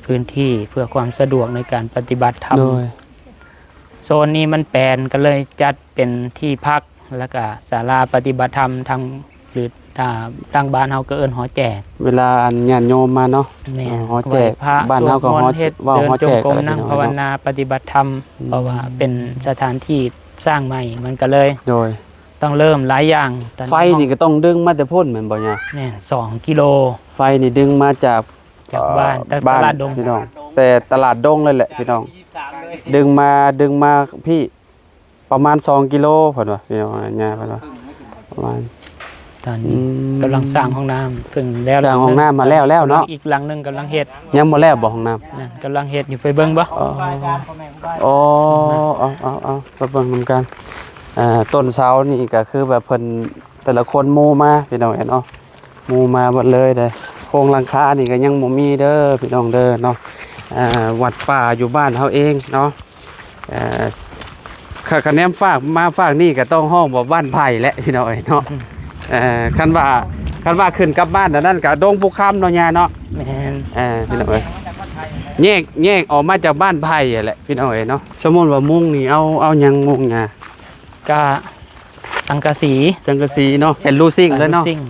ພື້ນທີ່ເພື່ອຄວາມສະດວກໃນການປະຕິບັດທຳ. ໂດຍ ໂຊນນີ້ມັນແປນ ກໍເລີຍຈັດເປັນທີ່ພັກ ແລ້ວກະສາລາປະຕິບັດທຳທາງ ຫຼື ອ່າ ທາງບ້ານເຮົາກໍເອີ້ນຫໍແຈກ. ເວລາອັນຍາດໂຍມມາເນາະ. ແມ່ນ ຫໍແຈກ ໄຫວ້ພະ ບ້ານເຮົາກໍຫໍ ສວດມົນ ເຮັດ ເວົ້າຫໍແຈກ ເດີນຈົງກົມ ກໍໄດ້ ນັ່ງ ພີ່ນ້ອງ ພາວະນາ ເນາະ ປະຕິບັດທຳ. ອືມ ເພາະວ່າເປັນສະຖານທີ່ສ້າງໃໝ່ ມັນກໍເລີຍ ໂດຍ ຕ້ອງເລີ່ມຫຼາຍຢ່າງ. ໄຟນີ້ກໍຕ້ອງດຶງມາແຕ່ພຸ້ນແມ່ນບໍ່ຍາ? ແມ່ນ ສອງກິໂລ. ໄຟນີ້ດຶງມາຈາກ ຈາກບ້ານ ເອີ ຈາກຕະຫຼາດດົງ ພີ່ນ້ອງ ແຕ່ຕະຫຼາດດົງເລີຍແຫຼະພີ່ນ້ອງ. ດຶງມາ ດຶງມາພີ້ ປະມານສອງກິໂລ ເພິ່ນວ່າ ພີ່ນ້ອງ ຍ່າເພິ່ນວ່າ ປະມານ. ຕອນນີ້ ອືມ ກຳລັງສ້າງຫ້ອງນ້ຳ ເພິ່ງແລ້ວ ສ້າງຫ້ອງນ້ຳມາແລ້ວແລ້ວເນາະ. ອີກຫຼັງໜຶ່ງກຳລັງເຮັດ. ຍັງບໍ່ແລ້ວບໍ່ຫ້ອງນ້ຳ? ນັ້ນ ກຳລັງເຮັດຢູ່ ໄປເບິ່ງບໍ່? ອໍ ອໍ ເອົາ ເອົາ ເອົາ ໄປເບິ່ງນຳກັນ. ອ່າ ຕົ້ນເສົານີ້ກໍຄືແບບເພິ່ນ ແຕ່ລະຄົນໝູ່ມາ ພີ່ນ້ອງເອີຍເນາະ. ໝູ່ມາເບິດເລີຍເດ້. ໂຄງຫຼັງຄານີ້ກໍຍັງບໍ່ມີເດີພີ່ນ້ອງເດີເນາະ. ເອີ ວັດປ່າຢູ່ບ້ານເຮົາເອງເນາະ. ເອີ ຄັນ ຄັນແນມຟາກມາຟາກນີ້ກໍຕ້ອງຮ້ອງວ່າບ້ານໄຜ່ແຫຼະພີ່ນ້ອງເອີຍເນາະ. ເອີ ຄັນວ່າ ຄັນວ່າຂຶ້ນກັບບ້ານອັນນັ້ນກໍດົງພູຄຳເນາະ ຍ່າເນາະ. ແມ່ນ ເອີ ພີ່ນ້ອງເອີຍ ແຍກ ແຍກອອກມາຈາກບ້ານໄຜ່ຫັ້ນແຫຼະພີ່ນ້ອງເອີຍເນາະ. ສົມມຸດວ່າມຸງນີ້ ເອົາ ເອົາຫຍັງມຸງ ຍ່າ? ກະສັງກະສີ ສັງກະສີເນາະ ແຜ່ນລູຊິງເລີຍເນາະ. ແຜ່ນລູຊິງ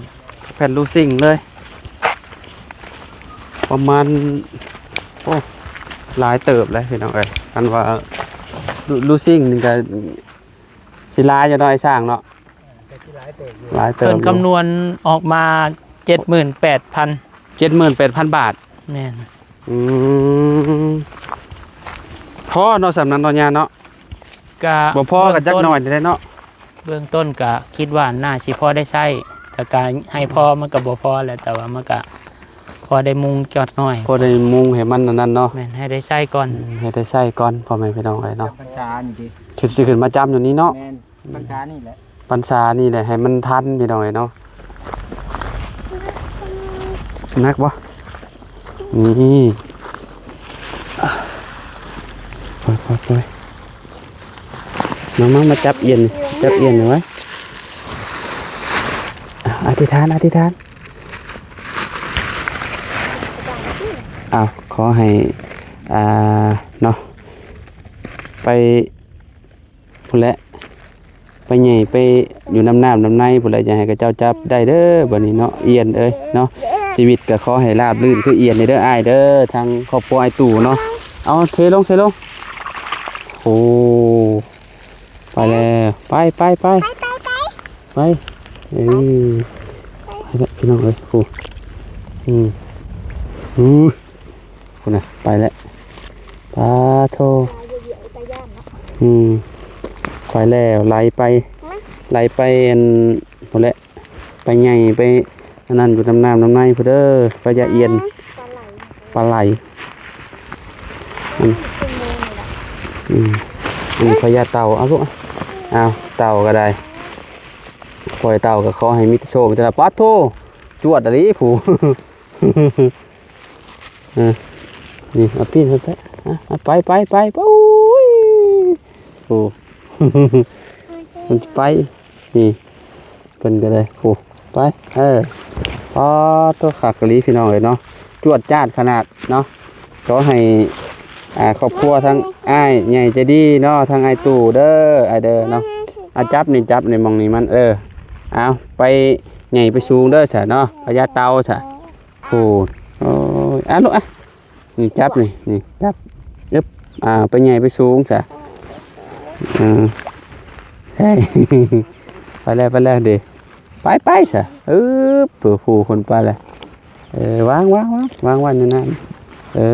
ແຜ່ນລູຊິງເລີຍ ປະມານ ໂອ້ ຫຼາຍເຕີບເລີຍພີ່ນ້ອງເອີຍ. ຄັນວ່າລູ ລູຊິງນີ້ກະຊິຫຼາຍຢູ່ເນາະ ອ້າຍຊ່າງເນາະ. ກະຊິຫຼາຍເຕີບຢູ່ ຫຼາຍເຕີບຢູ່. ເພິ່ນຄຳນວນອອກມາ ເຈັດໝື່ນແປດພັນ ເຈັດໝື່ນແປດພັນບາດ. ແມ່ນ ອືມ ພໍເນາະ ສ່ຳນັ້ນເນາະ ຍ່າເນາະ. ກະ ບໍ່ພໍກໍຈັກໜ້ອຍນີ້ແຫຼະເນາະ. ເບື້ອງຕົ້ນກະຄິດວ່າໜ້າຊິພໍໄດ້ໃຊ້ ແຕ່ກະໃຫ້ພໍມັນກະບໍ່ພໍແຫຼະ ແຕ່ວ່າມັນກະພໍໄດ້ມຸງຈັກໜ້ອຍ ພໍໄດ້ມຸງໃຫ້ມັນອັນນັ້ນເນາະ. ແມ່ນ ໃຫ້ໄດ້ໃຊ້ກ່ອນ ໃຫ້ໄດ້ໃຊ້ກ່ອນ ພໍ່ແມ່ພີ່ນ້ອງເອີຍເນາະ. ຈຳພັນສານີ້ຕິ ຄືຊິຂຶ້ນມາຈຳຢູ່ນີ້ເນາະ. ແມ່ນ ອືມ ພັນສານີ້ແຫຼະ ພັນສານີ້ແຫຼະ ໃຫ້ມັນທັນພີ່ນ້ອງເອີຍເນາະ. ໜັກບໍ່? ນີ້ ໄປ ໄປ ໄປ ມາ ມາ ມາຈັບອຽນ ຈັບອຽນໄວ້. ອະທິຖານ ອະທິຖານ. ອ້າວ ຂໍໃຫ້ ອ່າ ເນາະ ໄປ ພຸ້ນແຫຼະ ໄປໃຫຍ່ໄປຢູ່ນຳນ້ຳນຳໃນພຸ້ນແຫຼະ. ຢ່າໃຫ້ເຂົາເຈົ້າຈັບໄດ້ເດີ ບັດນີ້ເນາະ ອຽນເອີຍເນາະ. ຊີວິດກໍຂໍໃຫ້ລາບລື່ນຄືອຽນນີ້ເດີ ອ້າຍເດີ ທາງຄອບຄົວອ້າຍຕູ້ເນາະ. ເອົາ ເທລົງ ເທລົງ. ໂອ້ ໄປແລ້ວ ໄປ ໄປ ໄປ ໄປ ເອີ ໄປແລ້ວ ພີ່ນ້ອງເອີຍ. ໂອ້ ອືມ ອື ພຸ້ນນະ ໄປແລ້ວ ປາໂທ ອືມ ໄປແລ້ວ ໄຫຼໄປ ໄຫຼໄປ ອັນ ພຸ້ນແຫຼະ ໄປໃຫຍ່ໄປ ອັນນັ້ນ ຢູ່ນຳນ້ຳນຳໃນພຸ້ນເດີ. ພະຍາອຽນ ປາໄຫຼ ອືມ ອືມ ອັນນີ້ພະຍາເຕົ່າ. ເອົາລູກ ເອົາ ເຕົ່າກໍໄດ້ ປ່ອຍເຕົ່າກໍຂໍໃຫ້ມີແຕ່ໂຊກ ມີແຕ່ລາບ. ປາໂທ ຈວດອີ່ຫຼີຜູ້ ເອີ ນີ້ ເອົາປີ້ນເພິ່ນໄປ ອະ ເອົາໄປ ໄປ ໄປ ໂອ້ຍ ໂອ້ ມັນໄປ ນີ້ ເພິ່ນກໍໄດ້ ໂອ້ ໄປ ເອີ ປາໂທ ຄັກອີ່ຫຼີ ພີ່ນ້ອງເອີຍເນາະ ຈວດຈາດຂະໜາດເນາະ. ຂໍໃຫ້ ອ່າ ຄອບຄົວທັງອ້າຍໃຫຍ່ໃຈດີເນາະ ທັງອ້າຍຕູ້ເດີ ອ້າຍເດີເນາະ. ອາ ຈັບນີ້ ຈັບນີ້ ໝ່ອງນີ້ມັນ ເອີ ເອົາ ໄປໃຫຍ່ໄປສູງເດີຊະເນາະ ພະຍາເຕົ່າຊະ. ໂອ້ ໂອ້ຍ ອະ ລູກ ອະ ນີ້ຈັບນີ້ ນີ້ຈັບ ອຶບ ອ່າ ໄປໃຫຍ່ໄປສູງຊະ ເອີ ເຮີ້ຍ ໄປແລ້ວ ໄປແລ້ວເດ ໄປ ໄປຊະ ອຶບ ຜູ້ຄົນໄປແລ້ວ ເອີ ວາງ ວາງ ວາງ ວາງໄວ້ໃນນັ້ນ ເອີ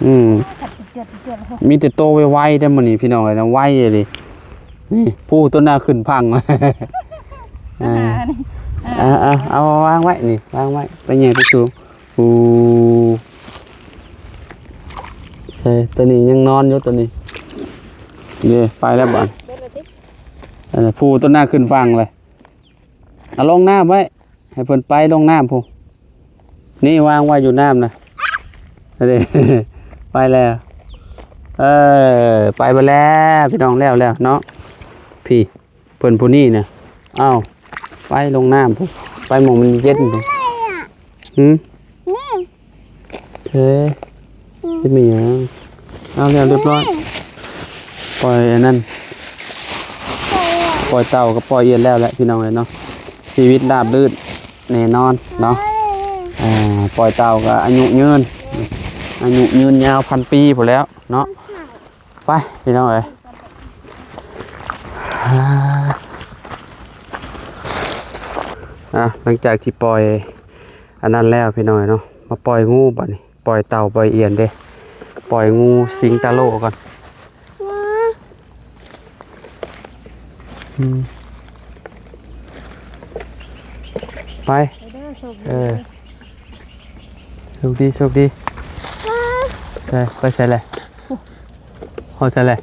ອືມ ມີແຕ່ໂຕໄວໆເດ້ມື້ນີ້ ພີ່ນ້ອງເອີຍນະ ໄວອີ່ຫຼີ ນີ້ ຜູ້ຕົວໜ້າຂຶ້ນພັງ ອ່າ ອ່າ ເອົາ ເອົາ ວາງໄວ້ນີ້ ວາງໄວ້ ໄປໃຫຍ່ໄປສູງ. ໂອ້ ໃສ່ ຕົວນີ້ຍັງນອນຢູ່ ຕົວນີ້ ເດ້ ໄປແລ້ວບາດ ເບິດແລ້ວຕິ ອັນນັ້ນ ຜູ້ຕົວໜ້າຂຶ້ນຝັ່ງເລີຍ ເອົາລົງນ້ຳໄວ້ ໃຫ້ເພິ່ນໄປລົງນ້ຳພຸ້ນ ນີ້ວາງໄວ້ຢູ່ນ້ຳນະ ເດ້ ໄປແລ້ວ ເອີ ໄປເບິດແລ້ວ ພີ່ນ້ອງ ແລ້ວ ແລ້ວເນາະ ພີ້ ເພິ່ນຜູ້ນີ້ນະ ເອົາ ໄປລົງນ້ຳພຸ້ນ ໄປໝ່ອງມັນເຢັນພຸ້ນ ຫືມ ນີ້ ເ ເອີ ເຮັດແມ່ນຫຍັງ? ເອົາແລ້ວຮຽບຮ້ອຍ. ປ່ອຍອັນນັ້ນ ປ່ອຍເຕົ່າກັບປ່ອຍອຽນແລ້ວແຫຼະພີ່ນ້ອງເອີຍເນາະ. ຊີວິດລາບລື່ນແນ່ນອນເນາະ. ອ່າ ປ່ອຍເຕົ່າກໍອາຍຸຍືນ ອາຍຸຍືນຍາວພັນປີພຸ້ນແລ້ວເນາະ. ໄປພີ່ນ້ອງເອີຍ. ອ່າ ອ່າ ຫຼັງຈາກທີ່ປ່ອຍອັນນັ້ນແລ້ວພີ່ນ້ອງເນາະ ມາປ່ອຍງູບັດນີ້. ປ່ອຍເຕົ່າປ່ອຍອຽນເດ້ ປ່ອຍງູສິງຕາໂລກ່ອນ. ອືມ ໄປ ໄປເດີ ໂຊກດີ ເອີ ໂຊກດີ ໂຊກດີ. ໄປ ໄປໃສແຫຼະ? ຮອດໃສແຫຼະ?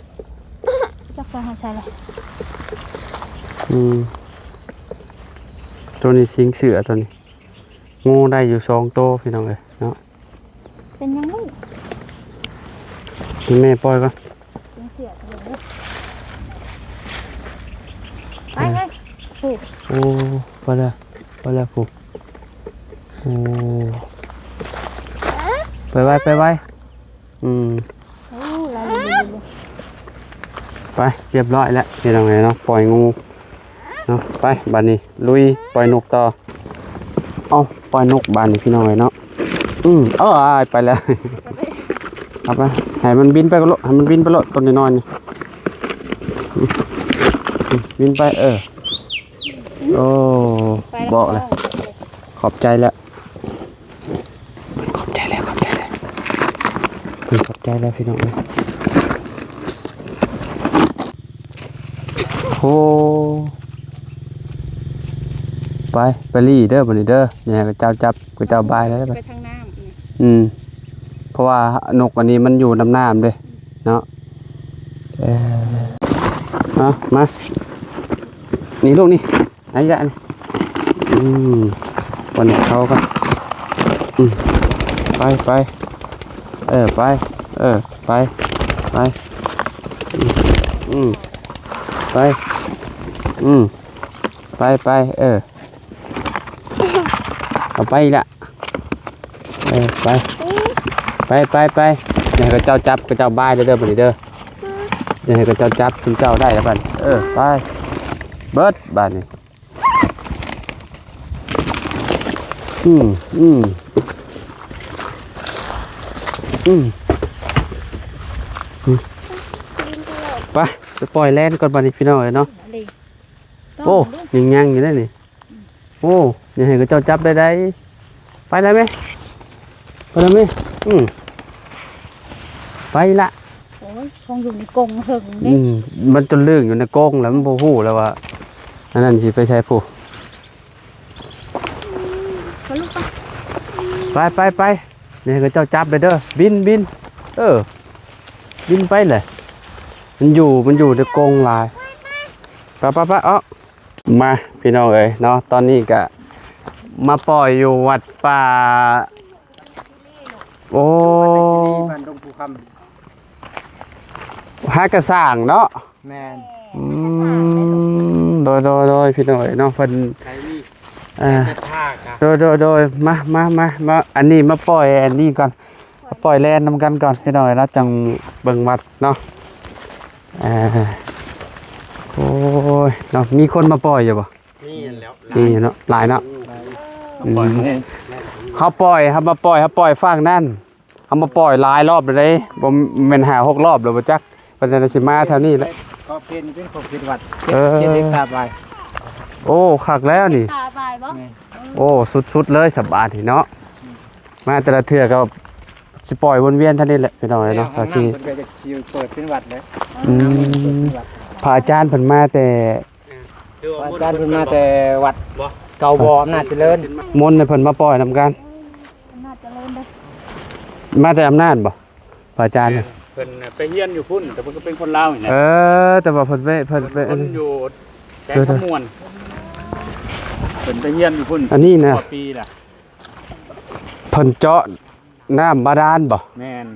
ຈັກໄປຮອດໃສແຫຼະ. ອືມ ໂຕນີ້ສິງເສືອ ໂຕນີ້ ງູໄດ້ຢູ່ສອງໂຕພີ່ນ້ອງເອີຍເນາະ. ເປັນຫຍັງລູກ? ໃຫ້ແມ່ປ່ອຍກ່ອນ ເປັນເສືອ ໄປເລີຍ ໄປເລີຍ. ໂອ້ ໂອ້ ໄປແລ້ວ ໄປແລ້ວພຸ້ນ. ໂອ້ ໄປໄວ ໄປໄວ. ອືມ ໂອ້ ລາວ ໄປ ຮຽບຮ້ອຍແລ້ວພີ່ນ້ອງເອີຍເນາະ ປ່ອຍງູເນາະ. ໄປ ບາດນີ້ລຸຍປ່ອຍນົກຕໍ່. ເອົາ ປ່ອຍນົກບາດນີ້ພີ່ນ້ອງເອີຍເນາະ. ອືມ ເອີ ໄປແລ້ວ ເອົາໄປ ໃຫ້ມັນບິນໄປໂລດ ໃຫ້ມັນບິນໄປໂລດ ຕົວນ້ອຍໆນີ້ ອືມ ບິນໄປ. ເອີ ໂອ້ ໄປແລ້ວ ບອກແລ້ວ ຂອບໃຈແລ້ວ. ຂອບໃຈແລ້ວ ຂອບໃຈແລ້ວ ເພິ່ນຂອບໃຈແລ້ວພີ່ນ້ອງເອີຍ. ໂອ້ ໄປ ໄປລີ້ເດີບັດນີ້ເດີ. ຢ່າໃຫ້ເຂົາເຈົ້າຈັບ ເຂົາເຈົ້າບາຍແລ້ວ ໄປທາງນ້ຳນີ້. ອືມ ເພາະວ່ານົກອັນນີ້ມັນຢູ່ນຳນ້ຳເດ້ເນາະ. ເອີ ເອົາມາ ນີ້ລູກນີ້. ໄອ້ຍະນີ້ ອືມ ວັນເຂົາກໍ ອືມ ໄປ ໄປ ເອີ ໄປ ເອີ ໄປ ໄປ ອືມ ໄປ ອືມ ໄປ ໄປ ເອີ ເອົາໄປລະ. ເອີ ໄປ ໄປ ໄປ ໄປ. ຢ່າໃຫ້ເຂົາເຈົ້າຈັບ ເຂົາເຈົ້າບາຍເດີ ເດີ ບັດນີ້ເດີ. ຢ່າໃຫ້ເຂົາເຈົ້າຈັບ ເຂົາເຈົ້າໄດ້ລະບັດ. ເອີ ໄປ ເບິດບາດນີ້. ອືມ ອືມ ອືມ ອືມ ໄປ ໄປປ່ອຍແລ່ນກ່ອນບາດນີ້ ພີ່ນ້ອງເອີຍເນາະ. ໂອ້ ຍັງໆຢູ່ເດ້ນີ້. ໂອ້ ຢ່າໃຫ້ເຂົາເຈົ້າຈັບໄດ້ໃດ. ໄປແລ້ວແມະ ໄປແລ້ວແມະ. ອືມ ໄປລະ. ໂອ້ຍ ຄົງຢູ່ໃນກົງເຖິງເດ້. ອືມ ມັນຈົນລຶ້ງຢູ່ໃນກົງແລ້ວ ມັນບໍ່ຮູ້ແລ້ວວ່າ ອັນນັ້ນຊິໄປໃສພຸ້ນ. ໄປລູກໄປ ໄປ ໄປ ໄປ. ນີ້ໃຫ້ເຂົາເຈົ້າຈັບໄປເດີ. ບິນ ບິນ ເອີ ບິນໄປແຫຼະ. ມັນຢູ່ ມັນຢູ່ໃນກົງຫຼາຍ. ໄປ ໄປ ໄປ ເອົາ. ມາ ພີ່ນ້ອງເອີຍເນາະ, ຕອນນີ້ກະມາປ່ອຍຢູ່ວັດປ່າ ໂອ້ ບ້ານດົງພູຄຳ ຫາກະສ້າງເນາະ. ແມ່ນ. ອືມ ໂດຍ ໂດຍ ໂດຍ ພີ່ນ້ອງເອີຍເນາະ ເພິ່ນ ໃຜມີ ອ່າ ສັດທາກະ ໂດຍ ໂດຍ ໂດຍ ມາ ມາ ມາ ມາ ອັນນີ້ມາປ່ອຍ ອັນນີ້ກ່ອນ ມາປ່ອຍແລ່ນນຳກັນກ່ອນ ພີ່ນ້ອງເອີຍເນາະ ຈັ່ງເບິ່ງວັດເນາະ. ອ່າ ໂອ້ຍເນາະ ມີຄົນມາປ່ອຍຢູ່ບໍ່? ມີແລ້ວ ມີເນາະ ຫຼາຍເນາະ. ອືມ ເຮົາປ່ອຍ ເຮົາມາປ່ອຍ ເຮົາປ່ອຍຝັ່ງນັ້ນ ເຮົາມາປ່ອຍຫຼາຍຮອບແລ້ວເດ້ ບໍ່ແມ່ນຫ້າຫົກຮອບແລ້ວບໍ່ຈັກ ເພິ່ນຈະຊິມາແຖວນີ້ແຫຼະ. ຂອບເຂດນີ້ເປັນຂອບເຂດວັດ ເຈັດ ເອີ ເຈັດເຮັກຕາປາຍ. ໂອ້ ຄັກແລ້ວນີ້ ເຈັດເຮັກຕາປາຍບໍ່? ແມ່ນ. ໂອ້ ສຸດໆເລີຍສະບາດນີ້ເນາະ. ອືມ ມາແຕ່ລະເທື່ອກໍຊິປ່ອຍວົນວຽນເທົ່ານີ້ແຫຼະ ພີ່ນ້ອງເອີຍເນາະ. ແລ້ວຫ້ອງນ້ຳເພິ່ນກໍຈະຊິເປີດເປັນວັດແລ້ວ. ອືມ ພະອາຈານເພິ່ນມາແຕ່ ພະອາຈານເພິ່ນມາແຕ່ວັດເກົ່າບໍ່ ອຳນາດຈະເລີນ ມົນໃຫ້ເພິ່ນມາປ່ອຍນຳກັນ. ອຳນາດຈະເລີນເດ້ ມາແຕ່ອຳນາດບໍ່ ພະອາຈານ? ແມ່ນ ເພິ່ນໄປຮຽນຢູ່ພຸ້ນ ແຕ່ເພິ່ນກໍເປັນຄົນລາວນີ້ແຫຼະ. ເອີ ແຕ່ວ່າເພິ່ນໄປ ເພິ່ນໄປ ເພິ່ນຢູ່ແຂວງຄຳມ່ວນ ເພິ່ນໄປຮຽນຢູ່ພຸ້ນ ອັນນີ້ນະ ກວ່າປີລະ ເພິ່ນເຈາະນ້ຳບາດານບໍ່? ແມ່ນ.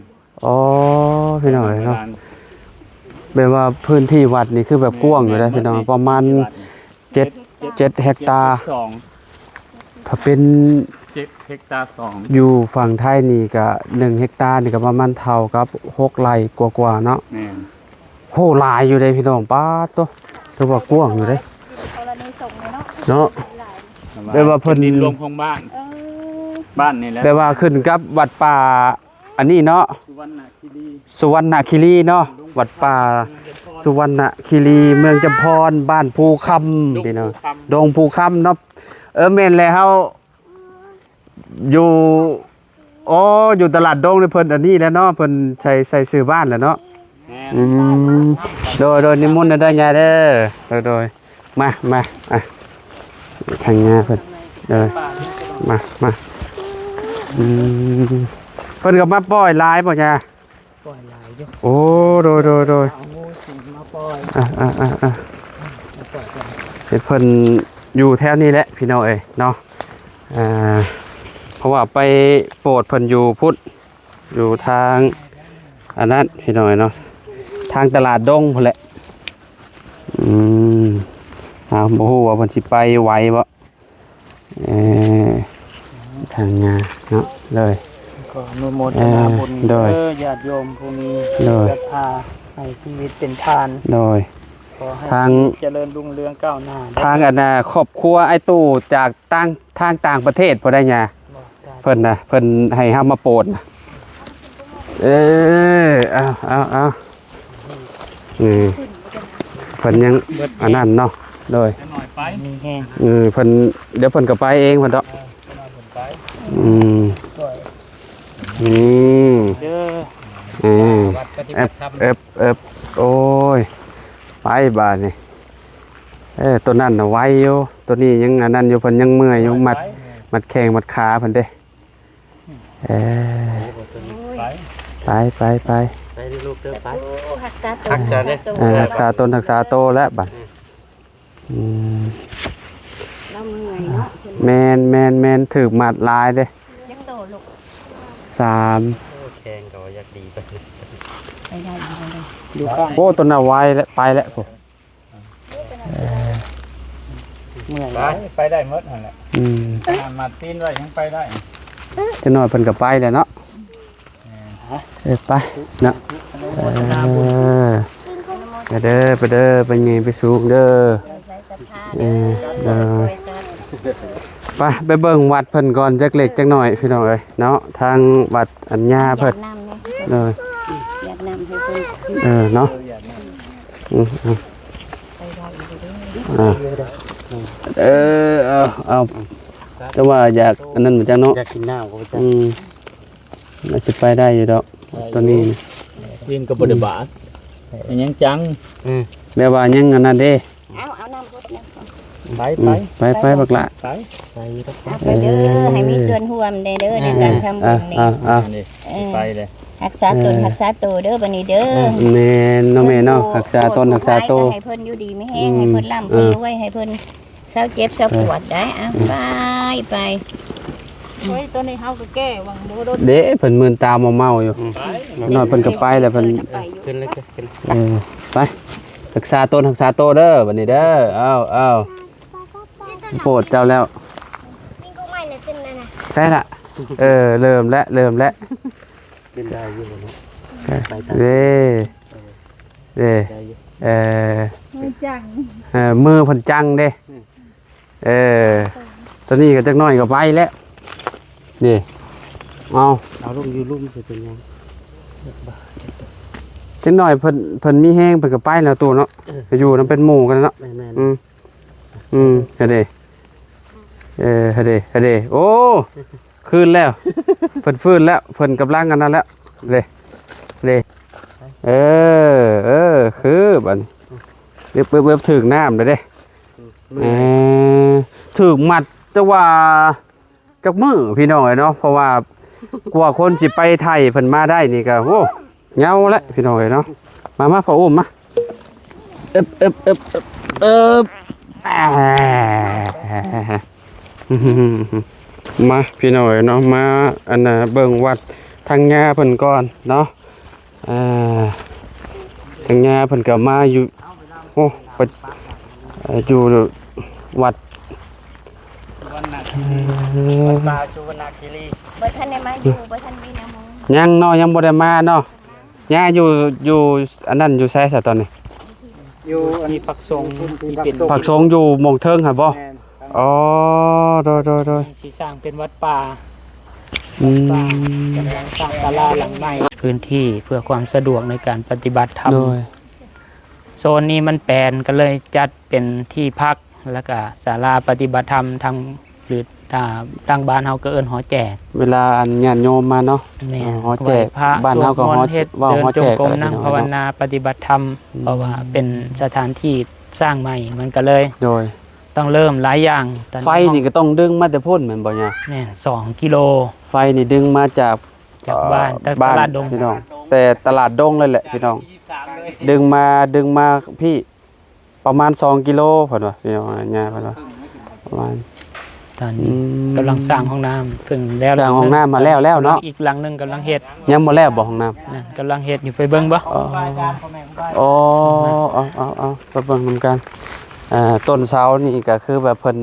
ອໍ ພີ່ນ້ອງເອີຍເນາະ ແບບວ່າພື້ນທີ່ວັດນີ້ຄືແບບກວ້າງຢູ່ເດ້ ແມ່ນ ພີ່ນ້ອງ ປະມານເຈັດ ເຈັດເຮັກຕາ. ຖ້າເປັນ ເຈັດເຮັກຕາສອງ ຢູ່ຝັ່ງໄທນີ້ກະໜຶ່ງເຮັກຕານີ້ກະປະມານເທົ່າກັບຫົກໄຮ່ກວ່າໆເນາະ. ແມ່ນ. ໂຫ ຫຼາຍຢູ່ເດ້ພີ່ນ້ອງ ປາດໂຕ ຖືວ່າກວ້າງຢູ່ເດ້ ເນາະ. ແບບວ່າເພິ່ນ ເປັນດິນລວມຂອງບ້ານ ເອີ ບ້ານນີ້ແຫຼະ ແບບວ່າຂຶ້ນກັບວັດປ່າອັນນີ້ເນາະ ສຸວັນນະຄີລີ ສຸວັນນະຄີລີເນາະ ວັດປ່າສຸວັນນະຄີລີ ເມືອງຈຳພອນ ບ້ານພູຄຳ ດົງພູຄຳ ພີ່ນ້ອງ ດົງພູຄຳເນາະ. ເອີ ແມ່ນແຫຼະ ເຮົາ ຢູ່ ອໍ ຢູ່ຕະຫຼາດດົງນີ້ ເພິ່ນອັນນີ້ແຫຼະເນາະ ເພິ່ນໃສ່ ໃສ່ຊື່ບ້ານແຫຼະເນາະ. ແມ່ນ. ອືມ ໂດຍ ໂດຍ ນິມົນເດີຍາເດີ ໂດຍ ໂດຍ ມາ ມາ ອ່ະ ທາງຍາເພິ່ນ ເອີ ມາ ມາ ອືມ ເພິ່ນກໍມາປ່ອຍຫຼາຍບໍ່ຍາ? ປ່ອຍຫຼາຍຢູ່. ໂອ້ ໂດຍ ໂດຍ ໂດຍ ເອົາງູມາປ່ອຍ ອ່າ ອ່າ ອ່າ ອ່າ ມາປ່ອຍກ່ອນ ເພິ່ນຢູ່ແຖວນີ້ແຫຼະພີ່ນ້ອງເອີຍເນາະ. ອ່າ ເພາະວ່າໄປໂປດເພິ່ນຢູ່ພຸ້ນ ຢູ່ທາງອັນນັ້ນພີ່ນ້ອງເອີຍເນາະ ທາງຕະຫຼາດດົງພຸ້ນແຫຼະ. ອືມ ເອົາ ບໍ່ຮູ້ວ່າເພິ່ນຊິໄປໄຫວບໍ່? ເອີ ທາງຍາເນາະ ໂດຍ ຂໍອະນຸໂມທະນາບຸນ ເອີ ເດີ ຍາດໂຍມຜູ້ມີ ໂດຍ ສັດທາ ໃຫ້ຊີວິດເປັນທານ ໂດຍ ຂໍໃຫ້ ທາງ ຊີວິດຈະເລີນຮຸ່ງເຮືອງກ້າວໜ້າ ທາງອັນນ່າ ຄອບຄົວອ້າຍຕູ້ຈາກຕ່າງ ທາງຕ່າງປະເທດພຸ້ນໃດຍາ ເພິ່ນນະ ເພິ່ນໃຫ້ເຮົາມາໂປດນະ. ເອີ ເອົາ ເອົາ ເອົາ ນີ້ ເພິ່ນຍັງອັນນັ້ນເນາະ ໂດຍ ເອີ ເພິ່ນ ດຽວເພິ່ນກໍໄປເອງເພິ່ນດອກ. ອືມ ນີ້ ເດີ ເອີ ເອີບ ເອີບ ໂອ້ຍ ໄປບາດນີ້. ເອີ ໂຕນັ້ນນະໄວຢູ່ ໂຕນີ້ຍັງອັນນັ້ນຢູ່ ເພິ່ນຍັງເມື່ອຍຢູ່ ມັດ ມັດແຂ້ງມັດຂາເພິ່ນເດ້. ເອີ ໄປ ໄປ ໄປ ໄປ ໄປເດີລູກເດີ ໄປ ຮັກສາຕົນ ຮັກສາເດີ ເອີ ຮັກສາຕົນ ຮັກສາໂຕແລ້ວບາດ. ອືມ ລາວເມື່ອຍເນາະ ແມ່ນ ແມ່ນ ແມ່ນ ຖືກມັດຫຼາຍເດ້. ຈັກໂຕລູກ? ສາມ. ໂອ້ ແຂ້ງກໍວ່າຢາກດີໄປ ໄປໄດ້ຢູ່ບໍ່? ຢູ່ຂ້າງ ໂອ້ ຕົວນັ້ນໄວແລ້ວ ໄປແລ້ວພຸ້ນ. ເອີ ເມື່ອຍ ໄປ ໄປໄດ້ໝົດຫັ້ນແຫຼະ. ອືມ ຂະໜາດມັດຕີນໄວ້ຍັງໄປໄດ້. ຈັກໜ້ອຍເພິ່ນກໍໄປແລ້ວເນາະ. ເອີ ໄປເນາະ ເອີ ໄປເດີ ໄປເດີ ໄປໃຫຍ່ໄປສູງເດີ ເອີ ເດີ ໄປ ໄປເບິ່ງວັດເພິ່ນກ່ອນ ຈັກເລັກຈັກໜ້ອຍ ພີ່ນ້ອງເອີຍເນາະ ທາງວັດອັນຍາເພິ່ນ ເອີ ຢາກນຳໃຫ້ເພິ່ນ ເອີ ເນາະ ອືມ ອືມ ອ່າ ເອີ ເອົາ ເອົາ ແຕ່ວ່າຢາກອັນນັ້ນບໍ່ຈັກເນາະ ຢາກກິນນ້ຳກໍບໍ່ຈັກ ອືມ. ອາດຊິໄປໄດ້ຢູ່ດອກ ໄດ້ຢູ່ ຕອນນີ້ ວຽງກໍບໍ່ໄດ້ບາດ ອືມ ຍັງຈັງ ອືມ ແບບວ່າຍັງອັນນັ້ນເດ້ ເອົາ ເອົານ້ຳພົດນະ ໄປ ອືມ ໄປ ໄປ ໄປ ໄປບັກຫຼ້າ ໄປ ໄປ ເອົາ ໄປເດີ ເອີ ໃຫ້ມີສ່ວນຮ່ວມແດ່ເດີ ອ່າ ໃນການທຳບຸນນີ້ ອ່າ ອ່າ ອ່າ ເອີ ໄປເລີຍ ຮັກສາຕົນ ເອີ ຮັກສາໂຕເດີ ບັດນີ້ເດີ ອ່າ ແມ່ນເນາະແມ່ເນາະ ຮັກສາຕົນ ຮັກສາໂຕ ໃຫ້ເພິ່ນຢູ່ດີມີແຮງ ອືມ ໃຫ້ເພິ່ນລ່ຳ ເອີ ເພິ່ນລວຍ ໃຫ້ເພິ່ນ ຊາວເຈັບຊາວປວດໄດ້ ອ່ະ ໄປ ໄປ ໂອ້ຍ ໂຕນີ້ເຮົາກໍແກ້ຫວັງບໍ່ດົນ ເດ້ ເພິ່ນມືນຕາເມົາໆຢູ່ ອືມ ນ້ອຍເພິ່ນກໍໄປແລ້ວ ເພິ່ນ ເອີ ຂຶ້ນເລີຍ ຂຶ້ນ ເອີ ໄປ ຮັກສາຕົນ ຮັກສາໂຕເດີ ບັດນີ້ເດີ ເອົາ ເອົາ ໂປດເຈົ້າແລ້ວ ໃຊ່ລະ ເອີ ເລີ່ມແລ້ວ ເລີ່ມແລ້ວ ເປັນໄດ້ຢູ່ບໍ່ເນາະ ເອີ ໄປຕາມ ເດ້ ເດ້ ໄດ້ຢູ່ ເອີ ມືຈັງ ເອີ ມືເພິ່ນຈັງເດ້ ອືມ ເອີ ຕອນນີ້ກໍຈັກໜ້ອຍກໍໄປແລ້ວ ນີ້ ເອົາ ເອົາລົງຢູ່ລຸ່ມຊິເປັນຫຍັງ ຈັກໜ້ອຍເພິ່ນ ເພິ່ນມີແຮງເພິ່ນກໍໄປແລ້ວໂຕເນາະ ເອີ ກໍຢູ່ນຳເປັນໝູ່ກັນເນາະ ແມ່ນໆ ອືມ ອືມ ເຮັດເດ້ ເອີ ເຮັດເດ້ ເຮັດເດ້ ໂອ້ ຄືນແລ້ວ ເພິ່ນຟື້ນແລ້ວ ເພິ່ນກຳລັງອັນນັ້ນແລ້ວ ເດ້ ເດ້ ເອີ ເອີ ຄືບັດນີ້ ເອີບ ເອີບ ເອີບ ຖືກນ້ຳແລ້ວເດ້ ເອີ ຖືກມັດ ແຕ່ວ່າຈັກມື້ພີ່ນ້ອງເອີຍເນາະ ເພາະວ່າກວ່າຄົນຊິໄປໄຖເພິ່ນມາໄດ້ນີ້ກໍ ໂອ້ ເຫງົາແຫຼະພີ່ນ້ອງເອີຍເນາະ ມາ ມາ ພໍ່ອຸ້ມມາ ເອີບ ເອີບ ເອີບ ເອີບ ມາພີ່ນ້ອງເອີຍເນາະ ມາອັນນ່າເບິ່ງວັດທາງຍາເພິ່ນກ່ອນເນາະ ອ່າ ທາງຍາເພິ່ນກໍມາຢູ່ ໂອ້ ໄປ ເອີ ຢູ່ວັດ ເອີ ວັດປ່າສຸວັນນະຄີລີ ບໍ່ທັນໄດ້ມາຢູ່ ບໍ່ທັນມີແນວມາ ຍັງເນາະ ຍັງບໍ່ໄດ້ມາເນາະ. ຍ່າຢູ່ ຢູ່ອັນນັ້ນຢູ່ໃສຊະຕອນນີ້? ຢູ່ທີ່ພັກສົງ ທີ່ເປັນພັກສົງຢູ່ໝ່ອງເທິງຫັ້ນບໍ່? ແມ່ນ. ອໍ ໂດຍໆໆ ຊິສ້າງເປັນວັດປ່າ ອືມ ວັດປ່າ ກຳລັງສ້າງສາລາຫຼັງໃໝ່ ພື້ນທີ່ເພື່ອຄວາມສະດວກໃນການປະຕິບັດທຳ ໂດຍ ໂຊນນີ້ມັນແປນ ກໍເລີຍຈັດເປັນທີ່ພັກ ແລ້ວກະສາລາປະຕິບັດທຳທາງ ຫຼື ອ່າ ທາງບ້ານເຮົາກໍເອີ້ນຫໍແຈກ ເວລາອັນຍາດໂຍມມາເນາະ. ແມ່ນ ເອີ ຫໍແຈກ ໄຫວ້ພະ ບ້ານເຮົາກໍ ສວດມົນ ເຮັດ ເດີນຈົງກົມ ນັ່ງພາວະນາ ປະຕິບັດທຳ ອືມ ເພາະວ່າເປັນສະຖານທີ່ສ້າງໃໝ່ ມັນກໍເລີຍ ໂດຍ ຕ້ອງເລີ່ມຫຼາຍຢ່າງ. ໄຟນີ້ກໍຕ້ອງດຶງມາແຕ່ພຸ້ນແມ່ນບໍ່ຍ່າ? ແມ່ນ ສອງກິໂລ ໄຟນີ້ດຶງມາຈາກ ຈາກບ້ານ ເອີ ຈາກຕະຫຼາດດົງ ພີ່ນ້ອງ ແຕ່ຕະຫຼາດດົງເລີຍແຫຼະພີ່ນ້ອງ ດຶງມາ ດຶງມາພີ້ ປະມານສອງກິໂລ ເພິ່ນວ່າ ພີ່ນ້ອງ ຍ່າເພິ່ນວ່າ ປະມານ ຕອນນີ້ ອືມ ກຳລັງສ້າງຫ້ອງນ້ຳ ເພິ່ງແລ້ວ ສ້າງຫ້ອງນ້ຳມາແລ້ວແລ້ວເນາະ ກຳລັງ ອີກຫຼັງໜຶ່ງກຳລັງເຮັດ. ຍັງບໍ່ແລ້ວບໍ່ຫ້ອງນ້ຳ? ນັ້ນ ກຳລັງເຮັດຢູ່ ໄປເບິ່ງບໍ່? ອໍ ອໍ ເອົາ ເອົາ ເອົາ ໄປເບິ່ງນຳກັນ. ເອີ ຕົ້ນເສົານີ້ກໍຄືແບບເພິ່ນ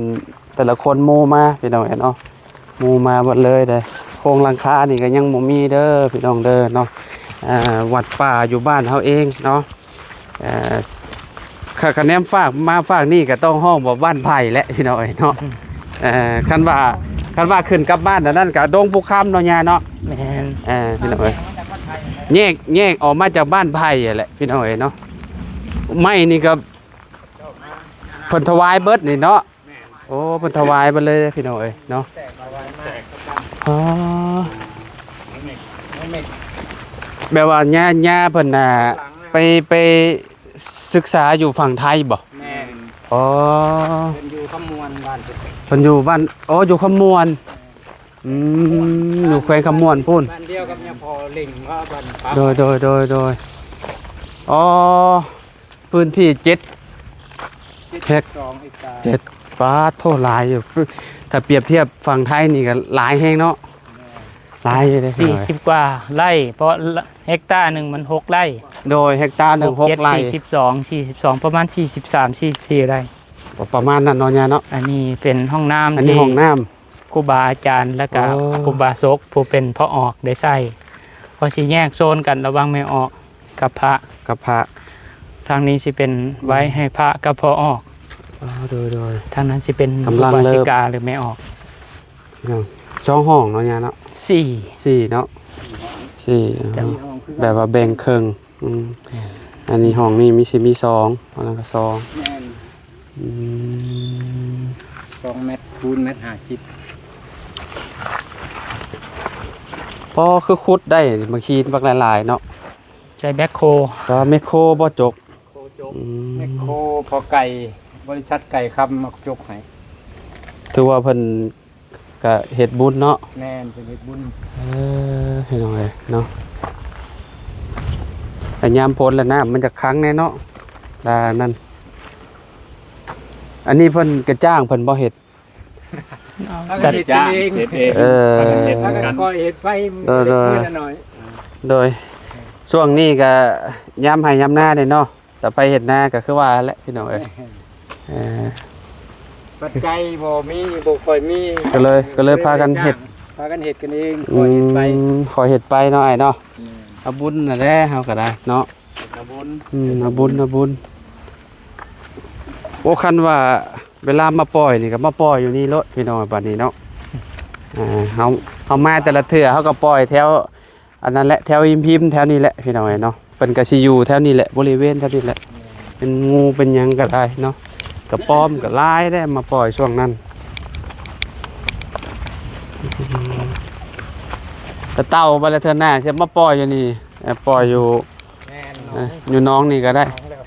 ແຕ່ລະຄົນໝູ່ມາ ພີ່ນ້ອງເອີຍເນາະ. ໝູ່ມາເບິດເລີຍເດ້. ໂຄງຫຼັງຄານີ້ກໍຍັງບໍ່ມີເດີພີ່ນ້ອງເດີເນາະ. ເອີ ວັດປ່າຢູ່ບ້ານເຮົາເອງເນາະ. ເອີ ຄັນ ຄັນແນມຟາກມາຟາກນີ້ກໍຕ້ອງຮ້ອງວ່າບ້ານໄຜ່ແຫຼະພີ່ນ້ອງເອີຍເນາະ. ເອີ ຄັນວ່າ ຄັນວ່າຂຶ້ນກັບບ້ານອັນນັ້ນກໍດົງພູຄຳເນາະຍ່າເນາະ. ແມ່ນ. ເອີ ພີ່ນ້ອງເອີຍ ແຍກ ແຍກອອກມາຈາກບ້ານໄຜ່ຫັ້ນແຫຼະພີ່ນ້ອງເອີຍເນາະ. ໄມ້ນີ້ກໍເພິ່ນຖວາຍເບິດນີ້ເນາະ. ໂອ້ ເພິ່ນຖວາຍເບິດເລີຍພີ່ນ້ອງເອີຍເນາະ. ອໍ ແບບວ່າຍ່າ ຍ່າເພິ່ນນະ ໄປ ໄປສຶກສາຢູ່ຝັ່ງໄທບໍ່? ແມ່ນ. ອໍ ເພິ່ນຢູ່ຄຳມ່ວນ ບ້ານເພິ່ນ ເພິ່ນຢູ່ບ້ານ ອໍ ຢູ່ຄຳມ່ວນ. ອືມ ຢູ່ແຂວງຄຳມ່ວນພຸ້ນ ບ້ານດຽວກັບຍາພໍ່ເລັ່ງວ່າບ້ານ ໂດຍ ໂດຍ ໂດຍ ໂດຍ. ອໍ ພື້ນທີ່ເຈັດ ເຈັດ ເຮັກ ສອງເຮັກຕາ ເຈັດ ປາດໂທ ຫຼາຍຢູ່. ຖ້າປຽບທຽບຝັ່ງໄທນີ້ກໍຫຼາຍແຮງເນາະ. ແມ່ນ. ຫຼາຍຢູ່ເດ້ ສີ່ສິບກວ່າໄຮ່ ເພາະເຮັກຕາໜຶ່ງມັນຫົກໄຮ່. ໂດຍ ເຮັກຕາໜຶ່ງຫົກໄຮ່ ເຈັດ ສີ່ສິບສອງ ສີ່ສິບສອງ ປະມານສີ່ສິບສາມ ສີ່ສິບສີ່ໄຮ່ ປະມານນັ້ນເນາະຍ່າເນາະ. ອັນນີ້ເປັນຫ້ອງນ້ຳ ອັນນີ້ຫ້ອງນ້ຳ ຄູບາອາຈານ ແລ້ວກະ ໂອ້ ອຸບາສົກຜູ້ເປັນພໍ່ອອກໄດ້ໃຊ້ ເພາະຊິແຍກໂຊນກັນລະຫວ່າງແມ່ອອກກັບພະ ກັບພະ. ທາງນີ້ຊິເປັນ ອືມ ໄວ້ໃຫ້ພະກັບພໍ່ອອກ. ອໍ ໂດຍ ໂດຍ. ທາງນັ້ນຊິເປັນ ກຳລັງ ອຸບາສິກາ ເລີ່ມ ຫຼືແມ່ອອກ. ສອງຫ້ອງເນາະຍ່າເນາະ. ສີ່ ສີ່ເນາະ ສີ່ ແບບວ່າແບ່ງເຄິ່ງ. ອືມ ແມ່ນ. ອັນນີ້ຫ້ອງນີ້ມີ ຊິມີສອງ ອັນນັ້ນກໍສອງ. ແມ່ນ. ອືມ ສອງແມັດຄູນແມັດຫ້າສິບ. ພໍຄືຂຸດໄດ້ ມາຄີນບັກຫຼາຍໆເນາະ. ໃຊ້ແບັກໂຄ ກໍແມັກໂຄບໍ່ຈົກ. ໂຄຈົກ. ອືມ ແມັກໂຄພໍ່ໄກ່ ບໍລິສັດໄກ່ຄຳມາຈົກໃຫ້. ຖືວ່າເພິ່ນ ກະເຮັດບຸນເນາະ. ແມ່ນ ເປັນເຮັດບຸນ. ເອີ ພີ່ນ້ອງເອີຍເນາະ. ແຕ່ຍາມຝົນລະນ້ຳມັນຈະຂັງແນ່ເນາະ ລະນັ້ນ. ອັນນີ້ເພິ່ນກະຈ້າງເພິ່ນບໍ່ເຮັດ? ເອົາ ເຮັດເອງ ເຮັດເອງ. ເອີ ເຮັດກັນ ເຮັດໄປ ເອີ ເລັກນ້ອຍ. ໂດຍ ຊ່ວງນີ້ກະຍາມໄຮ່ຍາມນາເດ້ເນາະ. ແຕ່ໄປເຮັດນາກໍຄືວ່າແຫຼະພີ່ນ້ອງເອີຍ. ເອີ ປັດໄຈບໍ່ມີ ບໍ່ຄ່ອຍມີ ກໍເລີຍ ກໍເລີຍພາກັນເຮັດ ພາກັນເຮັດກັນເອງ. ອືມ ຄ່ອຍເຮັດໄປ ຄ່ອຍເຮັດໄປເນາະອ້າຍເນາະ. ແມ່ນ. ເອົາບຸນຫັ້ນແຫຼະ ເຮົາກໍໄດ້ເນາະ. ເອົາບຸນ. ອືມ ເອົາບຸນ ເອົາບຸນ. ໂອ້ ຄັນວ່າເວລາມາປ່ອຍນີ້ກໍມາປ່ອຍຢູ່ນີ້ໂລດພີ່ນ້ອງ ບັດນີ້ເນາະ. ເອີ ເຮົາ ເຮົາມາແຕ່ລະເທື່ອ ເຮົາກໍປ່ອຍແຖວ ອັນນັ້ນແຫຼະ ແຖວຮິມພິມແຖວນີ້ແຫຼະພີ່ນ້ອງເອີຍເນາະ. ເພິ່ນກໍຊິຢູ່ແຖວນີ້ແຫຼະ ບໍລິເວນແຖວນີ້ແຫຼະ. ເປັນງູເປັນຫຍັງກໍໄດ້ເນາະ ກະປອມກໍຫຼາຍເດ້ ມາປ່ອຍຊ່ວງນັ້ນ. ກະເຕົ່າໄປລະເທື່ອໜ້າຊິມາປ່ອຍຢູ່ນີ້ ເອີ ປ່ອຍຢູ່ ແມ່ນ ເອີ ຢູ່ໜອງນີ້ກໍໄດ້. ໜອງແລ້ວ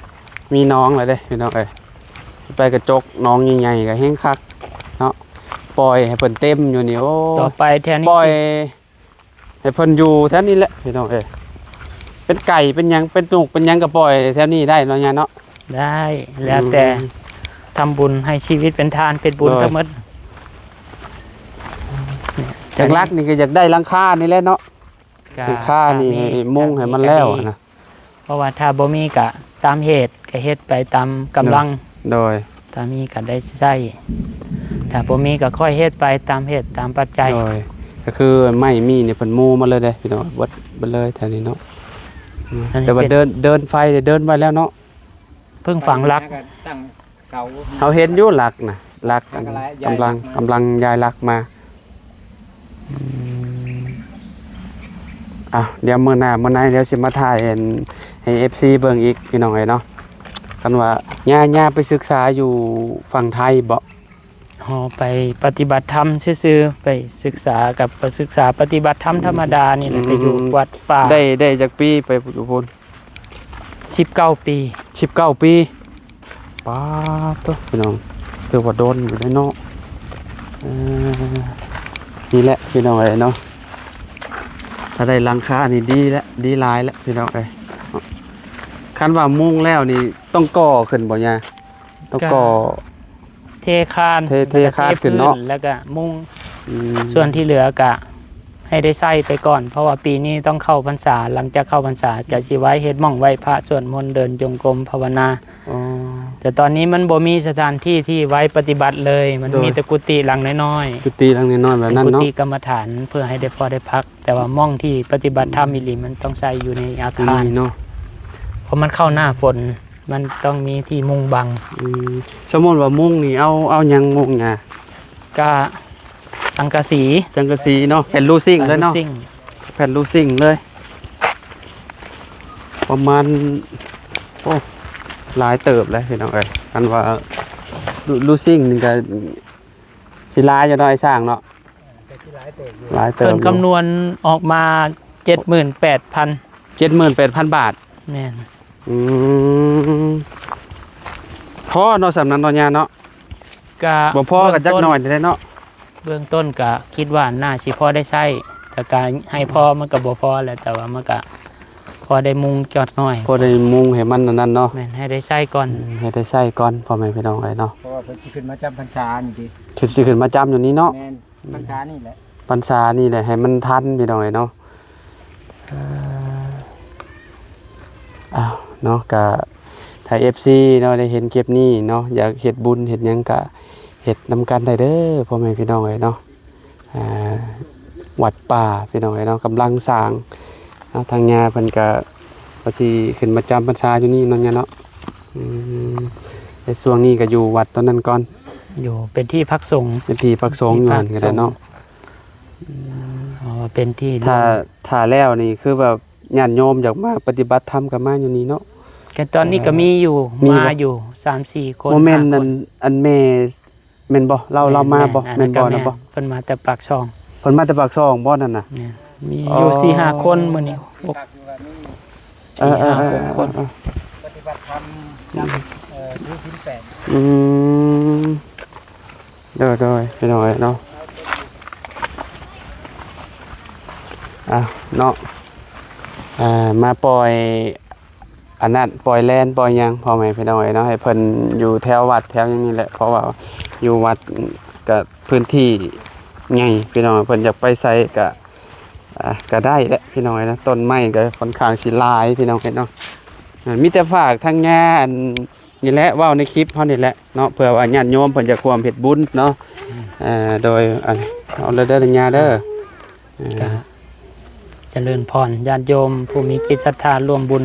ມີໜອງແລ້ວເດ້ພີ່ນ້ອງເອີຍ. ໄປກະຈົກໜອງໃຫຍ່ໆກໍແຮງຄັກເນາະ ປ່ອຍໃຫ້ເພິ່ນເຕັມຢູ່ນີ້. ໂອ້ ຕໍ່ໄປແຖວນີ້ ປ່ອຍ ໃຫ້ເພິ່ນຢູ່ແຖວນີ້ແຫຼະພີ່ນ້ອງເອີຍ. ເປັນໄກ່ເປັນຫຍັງ ເປັນນົກເປັນຫຍັງກໍປ່ອຍແຖວນີ້ໄດ້ເນາະຍ່າເນາະ. ໄດ້ ແລ້ວແຕ່ ອືມ ທຳບຸນໃຫ້ຊີວິດເປັນທານ ເປັນບຸນ ໂດຍ ທັງໝົດ. ຫຼັກໆນີ້ກໍຢາກໄດ້ຫຼັງຄານີ້ແຫຼະເນາະ. ຫຼັງຄານີ້ ກໍ ໃຫ້ມຸງໃຫ້ມັນແລ້ວນະ. ເພາະວ່າຖ້າບໍ່ມີກະຕາມເຫດ ກະເຮັດໄປຕາມກຳລັງ. ໂດຍ ໂດຍ. ຖ້າມີກະໄດ້ໃຊ້. ຖ້າບໍ່ມີກໍຄ່ອຍເຮັດໄປຕາມເຫດຕາມປັດໄຈ. ໂດຍ ກໍຄືໄມ້ມີນີ້ເພິ່ນໂມມາເລີຍເດ້ພີ່ນ້ອງ ເບິດ ເບິດເລີຍແຖວນີ້ເນາະ. ອັນນີ້ ແຕ່ວ່າ ເປັນ ເດີ່ນ ເດີ່ນໄຟເດີ່ນໄວ້ແລ້ວເນາະ. ເພິ່ງຝັງຫຼັກ ຕັ້ງເສົາ ເຮົາເຫັນຢູ່ຫຼັກນະ ຫຼັກ ແລ້ວກໍ ອັນ ກຳລັງ ກຳລັງຍ້າຍຫຼັກມາ. ອືມ ອ່ະ ດຽວມື້ໜ້າມື້ໃນດຽວຊິມາຖ່າຍ ອັນ ໃຫ້ເອັຟຊີເບິ່ງອີກ ພີ່ນ້ອງເອີຍເນາະ. ຄັນວ່າ ຍ່າ ຍ່າໄປສຶກສາຢູ່ຝັ່ງໄທບໍ? ເຮົາໄປປະຕິບັດທຳຊື່ໆ ໄປສຶກສາ ກັບໄປສຶກສາປະຕິບັດທຳທຳມະດານີ້ແຫຼະ. ອືມ ໄປຢູ່ ອືມ ວັດປ່າ. ໄດ້ ໄດ້ຈັກປີໄປຢູ່ພຸ້ນ? ສິບເກົ້າປີ. ສິບເກົ້າປີ. ປາດໂທ້ ພີ່ນ້ອງ ຖືວ່າດົນຢູ່ເດ້ເນາະ. ເອີ ນີ້ແຫຼະ ພີ່ນ້ອງເອີຍເນາະ ຖ້າໄດ້ຫຼັງຄານີ້ດີແລ້ວ ດີຫຼາຍແລ້ວ ພີ່ນ້ອງເອີຍ. ຄັນວ່າມຸງແລ້ວນີ້ຕ້ອງກໍ່ຂຶ້ນບໍ່ຍ່າ? ຕ້ອງກໍ່ ກໍເທຄານ ເທ ເທຄານຂຶ້ນເນາະ ແລ້ວກໍເທພື້ນ ແລ້ວກໍມຸງ. ອືມ ສ່ວນທີ່ເຫຼືອກໍໃຫ້ໄດ້ໃຊ້ໄປກ່ອນ ເພາະວ່າປີນີ້ຕ້ອງເຂົ້າພັນສາ ຫຼັງຈາກເຂົ້າພັນສາກໍຊິໄວ້ເຮັດໝ່ອງໄຫວ້ພະ ສວດມົນ ເດີນຈົງກົມ ພາວະນາ. ອໍ ແຕ່ຕອນນີ້ມັນບໍ່ມີສະຖານທີ່ທີ່ໄວ້ປະຕິບັດເລີຍ ມັນ ໂດຍ ມີແຕ່ກຸຕິຫຼັງນ້ອຍໆ ກຸຕິຫຼັງນ້ອຍໆ ແບບນັ້ນເນາະ ເປັນກຸຕິກຳມະຖານ ເພື່ອໃຫ້ໄດ້ພໍໄດ້ພັກ. ແຕ່ວ່າໝ່ອງທີ່ປະຕິບັດທຳອີ່ຫຼີ ມັນຕ້ອງໃຊ້ຢູ່ໃນອາຄານ ຢູ່ໃນເນາະ ເພາະມັນເຂົ້າໜ້າຝົນ ມັນຕ້ອງມີທີ່ມຸງບັງ. ອືມ ສົມມຸດວ່າມຸງນີ້ ເອົາ ເອົາຫຍັງມຸງຍາ? ກະສັງກະສີ ສັງກະສີເນາະ ແຜ່ນລູຊິງເລີຍເນາະ ແຜ່ນລູຊິງ ແຜ່ນລູຊິງເລີຍ ປະມານ ໂອ້ ຫຼາຍເຕີບເລີຍພີ່ນ້ອງເອີຍ. ຄັນວ່າລູ ລູຊິງນີ້ກະຊິຫຼາຍຢູ່ເນາະ ໄອ້ຊ່າງເນາະ. ກໍຊິຫຼາຍເຕີບຢູ່ ຫຼາຍເຕີບຢູ່ ເພິ່ນຄຳນວນອອກມາ ເຈັດໝື່ນແປດພັນ ເຈັດໝື່ນແປດພັນບາດ. ແມ່ນ. ອືມ ພໍເນາະ ສ່ຳນັ້ນເນາະ ຍ່າເນາະ. ກະ ບໍ່ພໍກໍຈັກໜ້ອຍນີ້ແຫຼະເນາະ ເບື້ອງຕົ້ນກະຄິດວ່າໜ້າຊິພໍໄດ້ໃຊ້ ແຕ່ກະໃຫ້ພໍມັນກໍບໍ່ພໍແຫຼະ ແຕ່ວ່າມັນກະພໍໄດ້ມຸງຈັກໜ້ອຍ ພໍໄດ້ມຸງໃຫ້ມັນອັນນັ້ນເນາະ. ແມ່ນ ໃຫ້ໄດ້ໃຊ້ກ່ອນ ອືມ ໃຫ້ໄດ້ໃຊ້ກ່ອນ ພໍ່ແມ່ພີ່ນ້ອງເອີຍເນາະ ເພາະວ່າເພິ່ນຊິຂຶ້ນມາຈຳພັນສານີ້ຕິ ເພິ່ນຊິຂຶ້ນມາຈຳຢູ່ນີ້ເນາະ. ແມ່ນ. ອືມ ພັນສານີ້ແຫຼະ ພັນສານີ້ແຫຼະ ໃຫ້ມັນທັນພີ່ນ້ອງເອີຍເນາະ. ເອີ ອ້າວ ເນາະ ກະຖ້າເອັຟຊີເນາະ ໄດ້ເຫັນຄລິບນີ້ເນາະ ຢາກເຮັດບຸນເຮັດຫຍັງກະເຮັດນຳກັນໄດ້ເດີ ພໍ່ແມ່ພີ່ນ້ອງເອີຍເນາະ. ອ່າ ວັດປ່າພີ່ນ້ອງເອີຍເນາະ ກຳລັງສ້າງເນາະ ທາງຍ່າເພິ່ນກະວ່າຊິຂຶ້ນມາຈຳພັນສາຢູ່ນີ້ເນາະ ຍ່າເນາະ. ອືມ ໃນຊ່ວງນີ້ກໍຢູ່ວັດຕົນນັ້ນກ່ອນ ຢູ່ເປັນທີ່ພັກສົງ ເປັນທີ່ພັກສົງຢູ່ຫັ້ນກໍໄດ້ເນາະ. ເປັນທີ່ພັກສົງ ເອີ ເປັນທີ່ ຖ້າ ຖ້າແລ້ວນີ້ຄືແບບຍາດໂຍມຢາກມາປະຕິບັດທຳກໍມາຢູ່ນີ້ເນາະ. ແຕ່ຕອນນີ້ກໍມີຢູ່ ມີບໍ່? ມາຢູ່ສາມສີ່ຄົນ ບໍ່ແມ່ນ ຫ້າຄົນ ອັນ ອັນແມ່ ແມ່ນບໍ່? ລາວ ລາວມາບໍ່? ແມ່ນ ແມ່ນບໍ່? ແມ່ນ ເພິ່ນມາແຕ່ປາກຊ່ອງ ເພິ່ນມາແຕ່ປາກຊ່ອງບໍ່ນັ້ນນະ? ແມ່ນ ມີຢູ່ ອໍ ສີ່ຫ້າຄົນມື້ນີ້ ຫົກ ເອີ ສີ່ຫ້າຫົກຄົນ ເອີ ປະຕິບັດທຳ ອືມ ນຳ ເອີ ຖືສິນແປດ ອືມ ໂດຍ ໂດຍ ພີ່ນ້ອງເອີຍເນາະ. ອ່າ ເນາະ ອ່າ ມາປ່ອຍ ອັນນັ້ນ ປ່ອຍແລນປ່ອຍຫຍັງ ພໍ່ແມ່ພີ່ນ້ອງເອີຍເນາະ ໃຫ້ເພິ່ນຢູ່ແຖວວັດແຖວຫຍັງນີ້ແຫຼະ ເພາະວ່າຢູ່ວັດກະພື້ນທີ່ໃຫຍ່ພີ່ນ້ອງ ເພິ່ນຢາກໄປໃສກະ ອ່າ ກະໄດ້ແຫຼະພີ່ນ້ອງເອີຍເນາະ. ຕົ້ນໄມ້ກະຂ້ອນຂ້າງຊິຫຼາຍພີ່ນ້ອງເອີຍເນາະ. ອ່າ ມີແຕ່ຝາກທາງຍ່າ ອັນນີ້ແຫຼະ ເວົ້າໃນຄລິບເຮົານີ້ແຫຼະເນາະ ເພື່ອວ່າຍາດໂຍມເພິ່ນຢາກຮ່ວມເຮັດບຸນເນາະ. ອືມ ເອີ ໂດຍ ອັນ ເອົາເລີຍເດີຍາເດີ. ເອີ ກະຈະເລີນພອນ ຍາດໂຍມຜູ້ມີຈິດສັດທາຮ່ວມບຸນ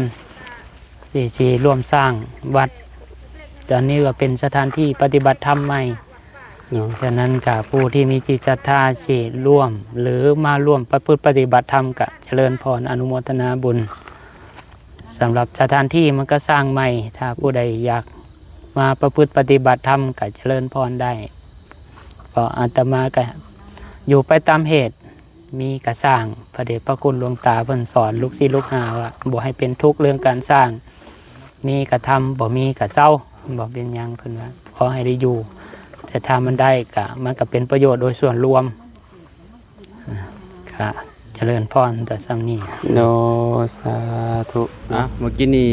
ທີ່ຊິຮ່ວມສ້າງວັດ ຕອນນີ້ກໍເປັນສະຖານທີ່ປະຕິບັດທຳໃໝ່ເນາະ. ສະນັ້ນກະຜູ້ທີ່ມີຈິດສັດທາຊິຮ່ວມ ຫຼື ມາຮ່ວມປະພຶດປະຕິບັດທຳ ກະຈະເລີນພອນອະນຸໂມທະນາບຸນ. ສຳລັບສະຖານທີ່ມັນກໍສ້າງໃໝ່ ຖ້າຜູ້ໃດຢາກມາປະພຶດປະຕິບັດທຳກໍຈະເລີນພອນໄດ້ ເພາະອາດຕະມາກໍຢູ່ໄປຕາມເຫດ ມີກໍສ້າງ ພະເດດພະຄຸນຫຼວງຕາເພິ່ນສອນລູກສິດລູກຫາວ່າ ບໍ່ໃຫ້ເປັນທຸກເລື່ອງການສ້າງ ມີກໍທຳ ບໍ່ມີກໍເຊົາ ບໍ່ເປັນຫຍັງ ເພິ່ນວ່າ ຂໍໃຫ້ໄດ້ຢູ່ ແຕ່ຖ້າມັນໄດ້ກໍ ມັນກໍເປັນປະໂຫຍດໂດຍສ່ວນລວມ. ກະຈະເລີນພອນແຕ່ສ່ຳນີ້ ໂດຍ ສາທຸ. ອ່ະ ມື້ກີ້ນີ້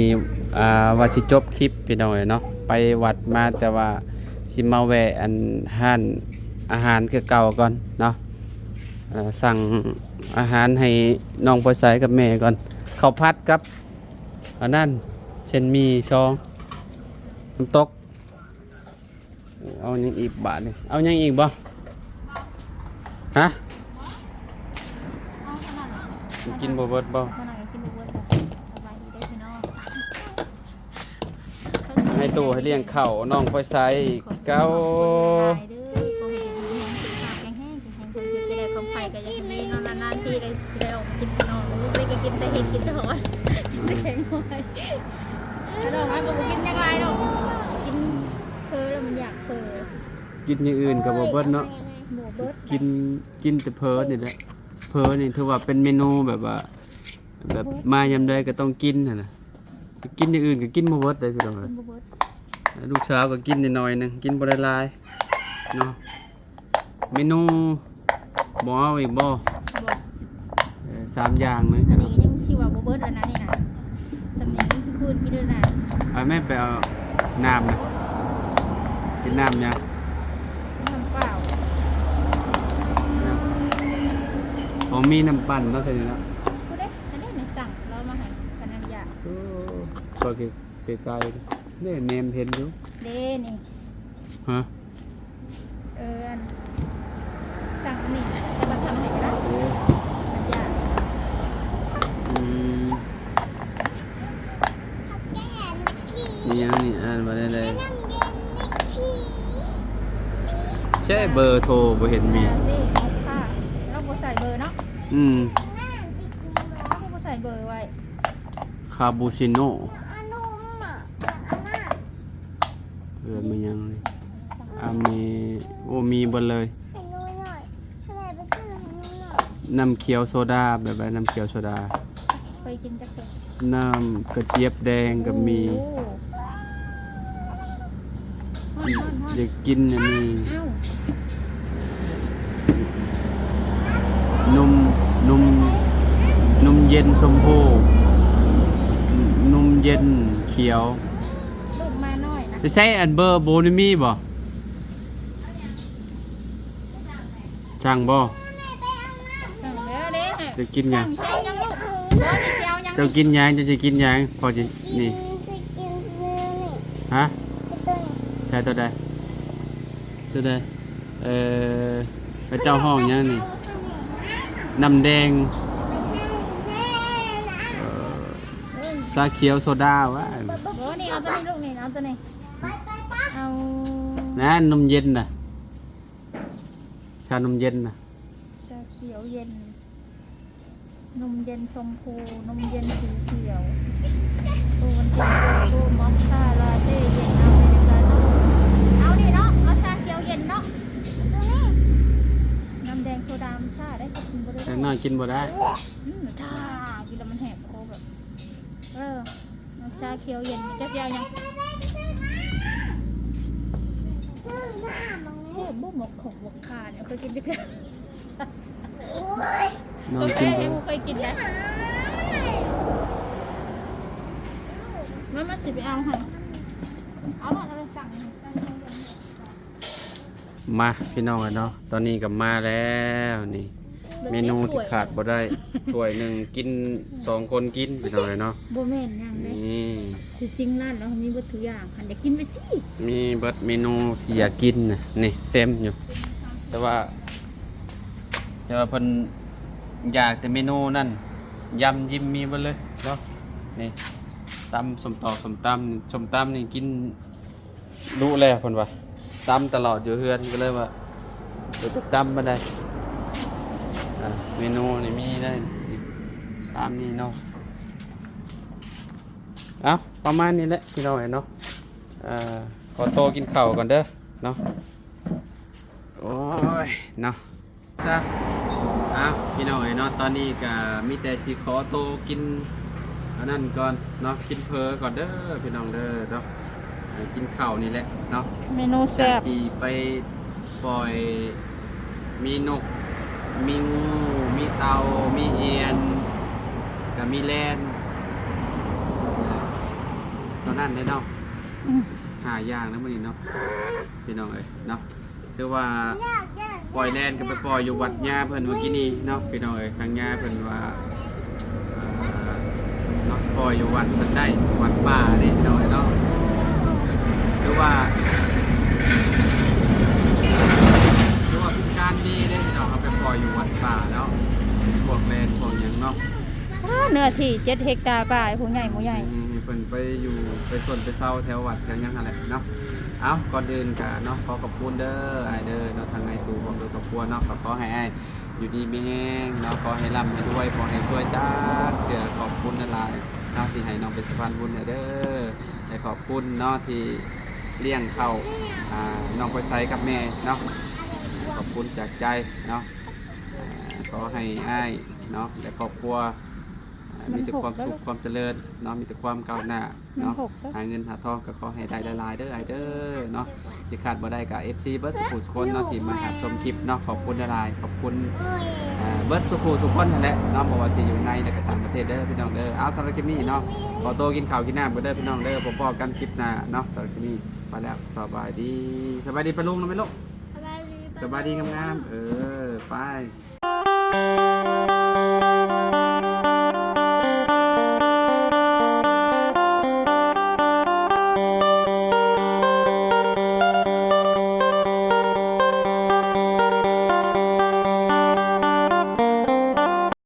ອ່າ ວ່າຊິຈົບຄລິບພີ່ນ້ອງເອີຍເນາະ ໄປວັດມາ ແຕ່ວ່າຊິມາແວະ ອັນ ຮ້ານອາຫານຄືເກົ່າກ່ອນເນາະ. ເອີ ສັ່ງອາຫານໃຫ້ນ້ອງພອຍໃສກັບແມ່ກ່ອນ ເຂົ້າຜັດກັບອັນນັ້ນ ເສັ້ນໝີ່ສອງ ນ້ຳຕົກ. ເອົາຫຍັງອີກບາດນີ້? ເອົາຫຍັງອີກບໍ່? ຮະ? ເອົາເທົ່ານັ້ນແຫຼະ. ກິນບໍ່ເບິດບໍ່? ເທົ່ານັ້ນກໍກິນບໍ່ເບິດແຫຼະ. ສະບາຍດີເດີພີ່ນ້ອງ. ໃຫ້ຕູ້ໃຫ້ລ້ຽງເຂົ້ານ້ອງພອຍໃສເກົ່າ. ຂອບຄຸນຫຼາຍໆເດີ. ຂໍໃຫ້ຢູ່ດີມີແຮງ ສຸຂະພາບແຂງແຮງ ແຂງແຮງ ຄວາມເຈັບຈະໄດ້ ຄວາມໄຂ້ກໍຢ່າໃຫ້ມີເນາະ. ນານໆທີໄດ້ ຊິໄດ້ອອກມາກິນຂ້າງນອກ. ເອີ ໄປກໍກິນແຕ່ເຫັດ ກິນແຕ່ຫອຍ ກິນແຕ່ແກງຫອຍ. ຂ້າງນອກມັນກໍບໍ່ກິນຫຍັງຫຼາຍດອກ. ກິນເຝີແລ້ວມັນຢາກເຝີ. ກິນຢ່າງອື່ນກໍບໍ່ເບິດເນາະ. ບໍ່ເບິດ. ກິນ ກິນແຕ່ເຝີນີ້ແຫຼະ. ເຝີນີ້ຖືວ່າເປັນເມນູແບບວ່າ ແບບມາຍາມໃດກໍຕ້ອງກິນຫັ້ນນະ. ກິນຢ່າງອື່ນກໍກິນບໍ່ເບິດເດ້ພີ່ນ້ອງເອີຍ. ກິນບໍ່ເບິດ. ລູກສາວກໍກິນໜ້ອຍໆໜຶ່ງ ກິນບໍ່ໄດ້ຫຼາຍເນາະ. ເມນູບໍ່ເອົາອີກບໍ່? ບໍ່. ເອີ ສາມຢ່າງເລີຍ. ອັນນີ້ກໍຍັງຊິວ່າບໍ່ເບິດແລ້ວນະນີ້ນະ. ສ່ຳນີ້ຍັງຊິຟື້ນກິນຢູ່ນະ. ເອົາແມ່ໄປເອົານ້ຳນະ. ກິນນ້ຳຫຍັງ? ນ້ຳເປົ່າ. ບໍ່ມີນ້ຳປັ່ນເນາະ ເທື່ອນີ້ເນາະ. ຜູ້ໃດ? ອັນນີ້ນະ ສັ່ງລາວມາໃຫ້ ຄັນຍັງຢາກ. ໂອ້ ກໍຄື ໃກ້ໆ ນີ້ແນມເຫັນຢູ່ເດ້ນີ້. ຮະ? ເອີ ອັນ ສັ່ງອັນນີ້ ແຕ່ວ່າທຳໃຫ້ກໍໄດ້. ໂອ້ ມັນຢາກ. ອືມ ອີຫຍັງນີ້? ອ່ານວ່າແນວໃດ? ໃຊ້ເບີໂທບໍ່ເຫັນມີ. ເອົາເດ້ ເອົາຄ່າ. ລາວບໍ່ໃສ່ເບີເນາະ. ອືມ ລາວບໍ່ໃສ່ເບີໄວ້. ຄາປູຊິໂນ ເອີ້ນວ່າຫຍັງນີ້? ອາເມ ໂອ້ ມີເບິດເລີຍ. ນ້ຳຂຽວໂຊດາ ແບບວ່ານ້ຳຂຽວໂຊດາ. ເຄີຍກິນຈັກເທື່ອ. ນ້ຳກະຈຽບແດງກໍມີ. ໂອ້ ຢາກກິນອັນນີ້. ເອົ້າ ນົມ ນົມ ນົມເຢັນຊົມພູ ນົມເຢັນຂຽວ. ລູກໝານ້ອຍນະ. ໄປໃຊ້ອັນເບີໂບນີ້ມີບໍ່? ສັ່ງບໍ່? ສັ່ງແລ້ວເດ້. ຈະກິນຫຍັງ? ສັ່ງ ຊິເອົາຫຍັງລູກ? ບໍ່ ຊິເອົາຫຍັງ? ເຈົ້າກິນຫຍັງ? ເຈົ້າຊິກິນຫຍັງ? ພໍຊິ ນີ້ ກິນ ຊິກິນນີ້. ຮະ? ໂຕນີ້. ໃຊ່ ໂຕໃດ? ໂຕໃດ? ເອີ ເຂົາເຈົ້າຮ້ອງຫຍັງນີ້? ນ້ຳແດງ ເອີ ຊາຂຽວໂຊດາວະ. ບໍ່ ນີ້ ເອົາໂຕນີ້ລູກ ນີ້ ເອົາໂຕນີ້. ເອົາ ນັ້ນ ນົມເຢັນນະ. ຊານົມເຢັນນະ. ຊາຂຽວເຢັນ ນົມເຢັນຊົມພູ ນົມເຢັນສີຂຽວ ໂອວັນຕິນ ໂກໂກ້ ມອກຊາ ລາເຕ້ ເຢັນ ອາເມລິກາໂນ່. ເອົານີ້ເນາະ ເອົາຊາຂຽວເຢັນເນາະ. ໂຕນີ້ ນ້ຳແດງໂຊດາມັນຊາເດ້ ກິນບໍ່ໄດ້. ເດັກນ້ອຍກິນບໍ່ໄດ້. ອືມ ຊາ ກິນແລ້ວມັນແຫບຄໍແບບ ເອີ. ນ້ຳຊາຂຽວເຢັນ ເຈົ້າຊິເອົາຫຍັງ? ແຊບບໍ່ ໝົກຂອງໝົກຂ່ານີ້ ເຄີຍກິນຈັກເທື່ອ? ນ້ອງກິນບໍ່? ເຄີຍກິນໄດ໋. ມາ ມາ ຊິໄປເອົາໃຫ້. ເອົາລະ ເອົາລະ ສັ່ງ. ມາ ພີ່ນ້ອງເອີຍເນາະ ຕອນນີ້ກໍມາແລ້ວນີ້ ເບິ່ງ ເມນູທີ່ຂາດບໍ່ໄດ້ ຖ້ວຍໜຶ່ງກິນ ສອງຄົນກິນ ພີ່ນ້ອງເອີຍເນາະ. ບໍ່ແມ່ນຫຍັງເດ້ ນີ້ ທີ່ຈິງຮ້ານເຮົາມີເບິດທຸກຢ່າງ ຄັນຢາກກິນໄປຊິ ມີເບິດເມນູທີ່ຢາກກິນນະ ນີ້ເຕັມຢູ່. ແຕ່ວ່າ ແຕ່ວ່າເພິ່ນຢາກແຕ່ເມນູນັ້ນ ຢຳຍິ້ມມີເບິດເລີຍເນາະ. ນີ້ ຕຳ ສົ້ມຕອກ ສົ້ມຕຳ ສົ້ມຕຳນີ້ກິນ ດຸແລ້ວເພິ່ນວ່າ ຕຳຕະຫຼອດຢູ່ເຮືອນ ກໍເລີຍວ່າ ເອີ ຈະຕຳປານໃດ. ອ່າ ເມນູນີ້ມີໄດ້ຕາມນີ້ເນາະ. ເອົ້າ ປະມານນີ້ແຫຼະ ພີ່ນ້ອງເອີຍເນາະ. ເອີ ຂໍໂຕກິນເຂົ້າກ່ອນເດີເນາະ. ໂອ້ຍ ເນາະ. ຊະ ອ້າວ ພີ່ນ້ອງເອີຍເນາະ ຕອນນີ້ກະມີແຕ່ຊິຂໍໂຕກິນອັນນັ້ນກ່ອນເນາະ ກິນເຝີກ່ອນເດີພີ່ນ້ອງເດີເນາະ. ເອີ ກິນເຂົ້ານີ້ແຫຼະເນາະ ເມນູແຊບ ທີ່ໄປປ່ອຍ ມີນົກ ມີງູ ມີເຕົ່າ ມີອຽນ ກະມີແລນ ເທົ່ານັ້ນເດ້ເນາະ. ອືມ ຫ້າຢ່າງນະມື້ນີ້ເນາະ ພີ່ນ້ອງເອີຍເນາະ. ຄືວ່າປ່ອຍແລນກໍໄປປ່ອຍຢູ່ວັດຍາເພິ່ນເມື່ອກີ້ນີ້ເນາະ ພີ່ນ້ອງເອີຍ. ທາງຍາເພິ່ນວ່າ ເອີ ເນາະ ປ່ອຍຢູ່ວັດເພິ່ນໄດ້ ວັດປ່າເດ້ ພີ່ນ້ອງເອີຍເນາະ. ຄືວ່າ ກໍຢູ່ວັດປ່າເນາະ ເປັນພວກແລນພວກຫຍັງເນາະ ອ້າ ເນື້ອທີ່ເຈັດເຮັກຕາປາຍ ຜູ້ໃຫຍ່ ຜູ້ໃຫຍ່ ໃຫ້ເພິ່ນໄປຢູ່ໄປຊົນໄປເຊົາແຖວວັດແຖວຫຍັງຫັ້ນແຫຼະເນາະ. ເອົ້າ ກ່ອນອື່ນກະເນາະ ຂໍຂອບຄຸນເດີອ້າຍເດີເນາະ ທາງອ້າຍຕູ້ພ້ອມດ້ວຍຄອບຄົວເນາະ ກໍຂໍໃຫ້ອ້າຍຢູ່ດີມີແຮງເນາະ ຂໍໃຫ້ລ່ຳໃຫ້ລວຍ ຂໍໃຫ້ສວຍຈັກເທື່ອ ຂອບຄຸນຫຼາຍໆເນາະ ທີ່ໃຫ້ນ້ອງເປັນສະພານບຸນໃຫ້ເດີ ແລະຂອບຄຸນເນາະ ທີ່ລ້ຽງເຂົ້າ ອ່າ ນ້ອງພອຍໃສກັບແມ່ເນາະ ຂອບຄຸນຈາກໃຈເນາະ. ຂໍໃຫ້ອ້າຍເນາະ ແລະຄອບຄົວ ອ່າ ມີແຕ່ຄວາມສຸກຄວາມຈະເລີນເນາະ ມີແຕ່ຄວາມກ້າວໜ້າເນາະ ຫາເງິນຫາທອງກໍຂໍໃຫ້ໄດ້ຫຼາຍໆເດີອ້າຍເດີເນາະ. ທີ່ຂາດບໍ່ໄດ້ກໍເອັຟຊີເບິດສູ່ຜູ້ສູ່ຄົນເນາະ ທີ່ມາຮັບຊົມຄລິບເນາະ ຂອບຄຸນຫຼາຍໆ ຂອບຄຸນ ເອີ ເບິດສູ່ຜູ້ສູ່ຄົນຫັ້ນແຫຼະເນາະ ບໍ່ວ່າຊິຢູ່ໃນ ແລະກໍຕ່າງປະເທດເດີພີ່ນ້ອງເດີ. ເອົາ ສຳລັບຄລິບນີ້ເນາະ ຂໍໂຕກິນເຂົ້າກິນນ້ຳກ່ອນເດີພີ່ນ້ອງເດີ ພໍ້ກັນຄລິບໜ້າເນາະ. ສຳລັບຄລິບນີ້ໄປແລ້ວ ສະບາຍດີ ສະບາຍດີປ້າລຸງນຳແມ່ລູກ ສະບາຍດີງາມໆ ເອີ ໄປ.